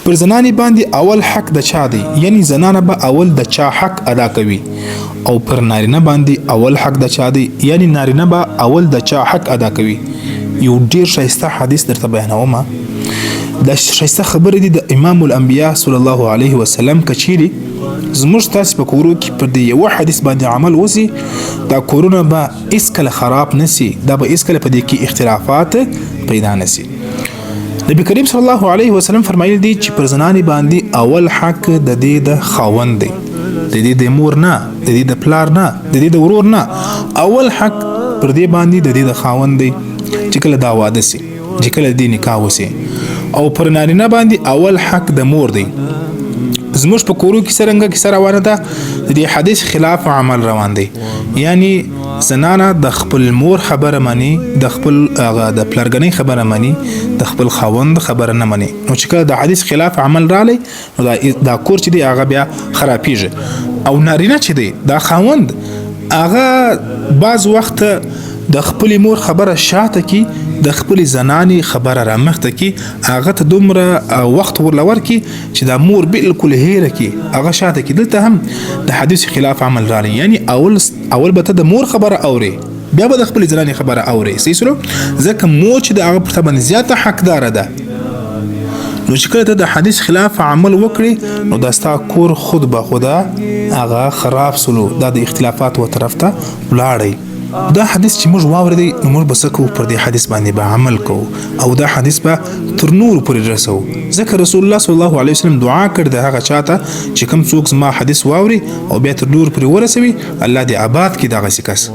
پر زنانې باندې اول حق د چا دی، یعنی زنانه به اول د چا حق ادا کوي، او پر نارینه باندې اول حق د چا دی، یعنی نارینه به اول د چا حق ادا کوي. یو ډیر ښایسته حدیث درته بیانوم. دا ښایسته خبرې دي د امام الانبیاء صلی الله علیه وسلم. کچيري زموږ تاسو په کورو کې پر دې یو حدیث باندې عمل وسی، دا کورونه به هیڅ کله خراب نسی، دا به هیڅ کله په دې کې اختلافات پیدا نسی. نبی کریم صلی الله علیه وسلم فرمایلی دی چې پر زنانې باندې اول حق د دې د خاوند دی، د دې د مور نه، د دې د پلار نه، د دې د ورور نه، اول حق پر دې باندې د دې د خاوند دی چې کله دا واده سي، چې کله دې نکاح وسي. او پر نارینه باندې اول حق د مور دی. زموږ په کورو کې څرنګه کیسه روانه ده، د دې حدیث خلاف عمل روان دی، یعنی زنانه د خپل مور خبره مني، د خپل هغه د پلرګنۍ خبره مني، د خپل خاوند خبره نه مني. نو چې کله د حدیث خلاف عمل رالی، نو دا کور چې دی هغه بیا خرابیږي. او نارینه چې دی، دا خاوند، هغه بعض وخت د خپل مور خبره شاته کی، د خپل زنانې خبره رامخته کی، هغه ته دومره وخت ورلور کی چې دا مور بالکل هیره کی، هغه شاته کی. دلته هم د حدیث خلاف عمل راغلی، یعنی اول اول به ته د مور خبره اورې، بیا به د خپل زنانې خبره اورې. صحیح سره، ځکه مور چې د هغه پر باندې زیاته حقداره ده. نو چې کله ته د حدیث خلاف عمل وکړي، نو دا ستا کور خود به خدا هغه خراب سولو، دا د اختلافات و طرف ته ولاړی. دا حدیث چې موږ واورېدی، نو موږ به څه کوو؟ پر دې حدیث باندې به عمل کوو او دا حدیث به تر نورو پورې رسوو، ځکه رسول الله صلی الله علیه وسلم دعا کړې ده هغه چاته چې کوم څوک زما حدیث واوري او بیا تر نورو پورې ورسوي، الله دې آباد کړي دغسې کس.